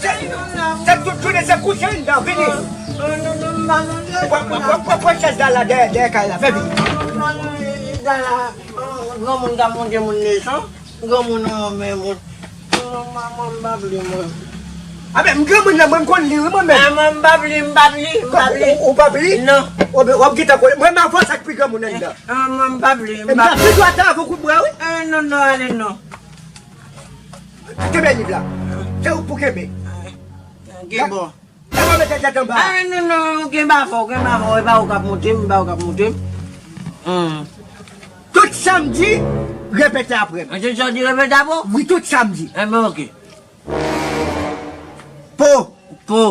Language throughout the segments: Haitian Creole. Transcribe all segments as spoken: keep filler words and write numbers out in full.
Se, se tout jounen se kouche anndan, vini. Pran, pran, pran, pran, pran chèz la, la, dèyè, dèyè kay la, fè vini. Granmoun ka monte moun leson, granmoun an men moun. Mwen, mwen, mwen, m pa vle, mwen. A ben, m granmoun nan, mwen, m konn li, wi, mwen menm. A, mwen, m pa vle, m pa vle, m pa vle. Ou, ou pa vle? Non. Ou, w ap gentan kole. Mwen, m avè w sa k pi granmoun anndan. A, mwen, m pa vle, m pa vle. E m ta pi dwat avè w kout bra, wi. A, non, non, ale non. Kenbe liv la. Se ou k pou kenbe. Gen bon. E pa mete tèt anba. A, non, non, ou kenbe afè w, kenbe afè w. E pa ou k ap monte m, e pa ou k ap monte m. Hmm. Tout samdi, repete apre m. Tout samdi, repete apre w? Wi, tout samdi. Enben, oke. Po. Po.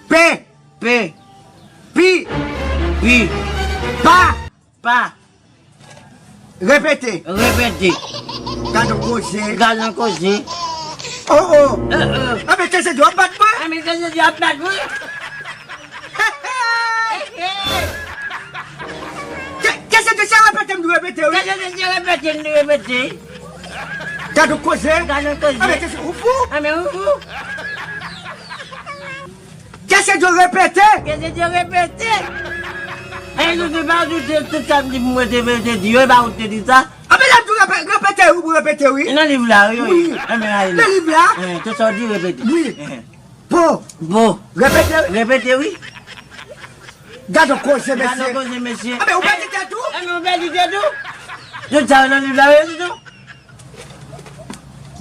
Pe. Pe. Pi. Pi. Pa. Pa. Repete. Repete. Gad yon koze. Gad yon koze. Oh, oh. Oh, oh. A, men kèse di w ap bat mwen? A, men kèse di w ap bat mwen? Kè-, kèse di w se repete m di w repete, wi. Kèse di w se repete m di w repete. Gad yon koze. Gad yon koze. A, men kèse ou fou? A, men ou fou? Kèse di w repete? Kèse di w repete? E, nou te pa di w te, tout sa m di pou mwen te, te di yo, e pa ou te di sa? A, men lè m di w repe-, repete, wi, pou repete, wi. E nan liv la, wi, wi. Wi. A, men, ale. Nan liv la. E, tout sa w di, repete. Wi. E. Po. Po. Repete, wi. Repete, wi. Gad yon koze, mesye. Gad yon koze, mesye. A, men ou pèdi tèt ou? E, men ou pèdi tèt ou? Tout sa yo nan liv la, wi, tout.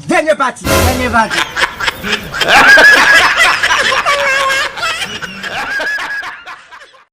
Dènye pati. Dènye pati.